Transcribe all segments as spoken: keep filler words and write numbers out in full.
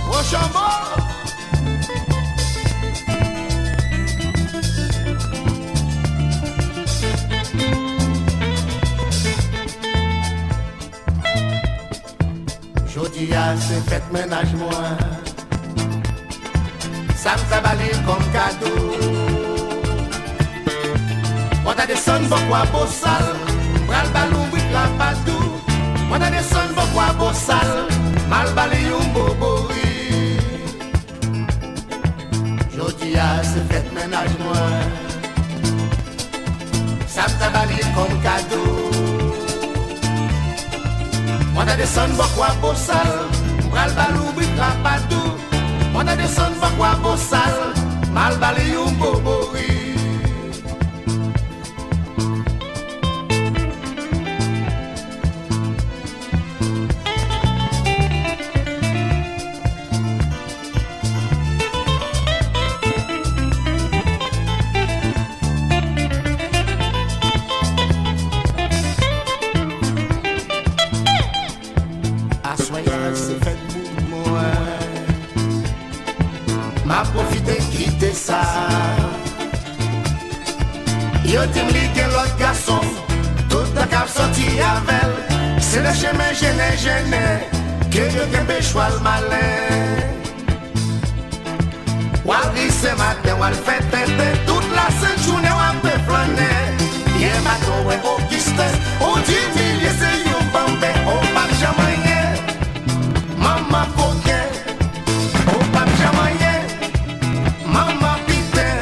Rochambeau. Jodi a se fèt mennaj mwen. Sa m ta ba li kòm kado. Mwen ta desann bò kwa Bosal, m pral ba l yon brik rapadou. Mwen ta desann bò kwa Bosal, m al ba li yon bobori. Jodi a se fèt mennaj mwen. Sa m ta ba li kòm kado. Mwen ta desann bò kwa Bosal, m pral ba l yon brik rapadou. Mwen ta desann bò kwa Bosal, m al ba li yon bobori. Aswè a se fèt pou mwen. M ap pwofite kite sa. Yo di m li gen lòt gason, tout tan k ap sòti avè l. Se nan chemen jennen jennen ke yo kenbe chwal malen. W al ri se maten, w al fè tenten, tout lasent jounen w ap flannen. Yè maten w wè Ogisten, ou di milye se yon banben, ou p ap janm anyen. Manman koken, ou p ap janm anyen. Manman piten,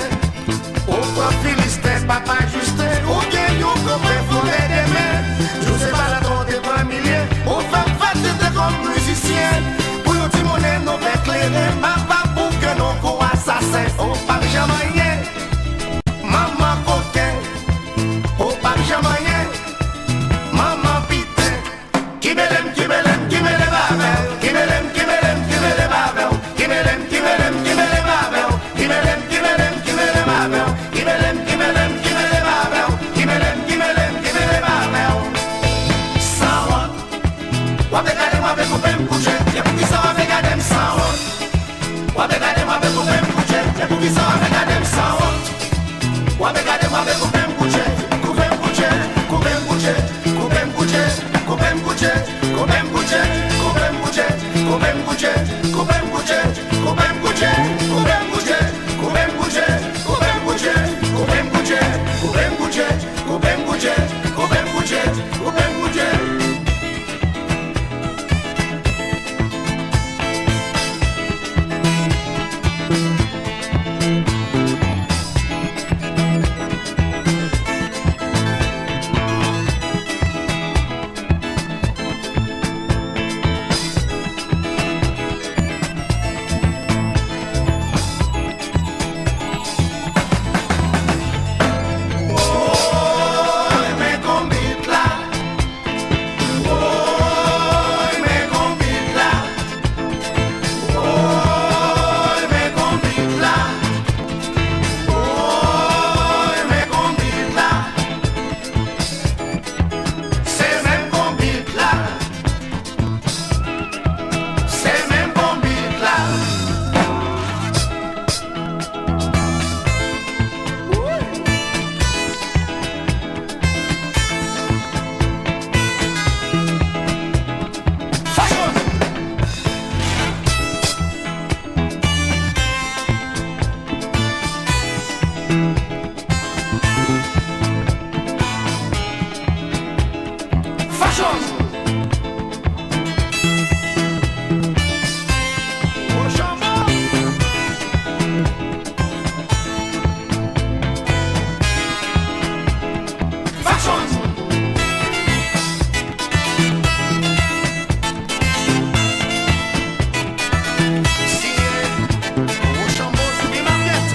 ou pran Filisten, papa Jisten, ou gen yon konpè foulè de men. Jou se pa la tan w te pran milye, ou fè m fè tenten kòm mizisyen. Pou yon ti monnen nou fè kleren, m ap ap bouke nou kou asasen, ou p ap janm anyen. Manman koken, ou p ap janm anyen. Manman piten, ki mele m, ki mele m, ki mele m avè w, ki mele m, ki mele m, ki mele m avè w, ki mele m, ki mele m, ki mele m avè w, ki mele m, ki mele m, ki mele m avè w, ki mele m, ki mele m, ki mele m avè w, ki mele m, ki mele m, ki mele m avè w. Sanwont. W ap gade m, w ap koupe m kou tchè. E poukisa w ap gade m sanwont? W ap gade m, w ap koupe m kou tchè. E poukisa w ap gade m sanwont? W ap gade m, w ap koupe m kou tchè. Koupe m kou tchè, koupe m kou tchè, koupe m kou tchè, koupe m kou tchè, koupe m kou tchè, koupe m kou tchè, koupe m kou tchè, koupe m kou tchè, koupe m kou tchè, koupe m kou tchè, koupe m kou tchè, koupe m kou tchè, koupe m kou tchè, koupe m kou tchè, koupe m kou tchè, koupe m kou tchè, koupe m kou tchè. Woy, men konbit la. Woy, men konbit la. Woy, men konbit la. Woy, men konbit la. Se menm konbit la. Se menm konbit la. Fashion! Fashion! Rochambeau! Fashion! Siyen Rochambeau Supermarket.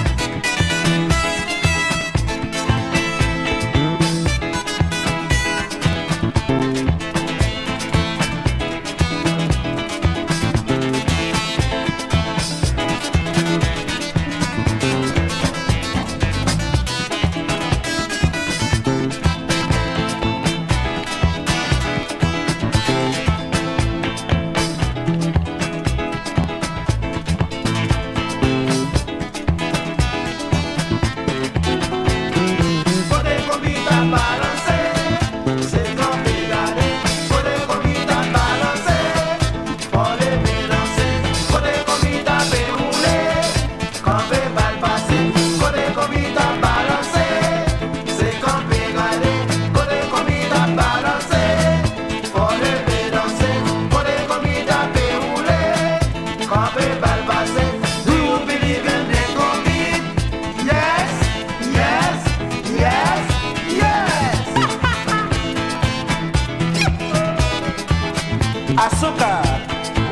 Azúcar.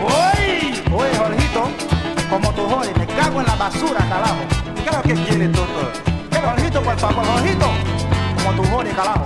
Oye, oye, Jorgito, como tú jodes, me cago en la basura, carajo. ¿Qué es lo que quiere, tonto? ¿Qué Jorgito, por favor, Jorgito? Como tú jodes, carajo.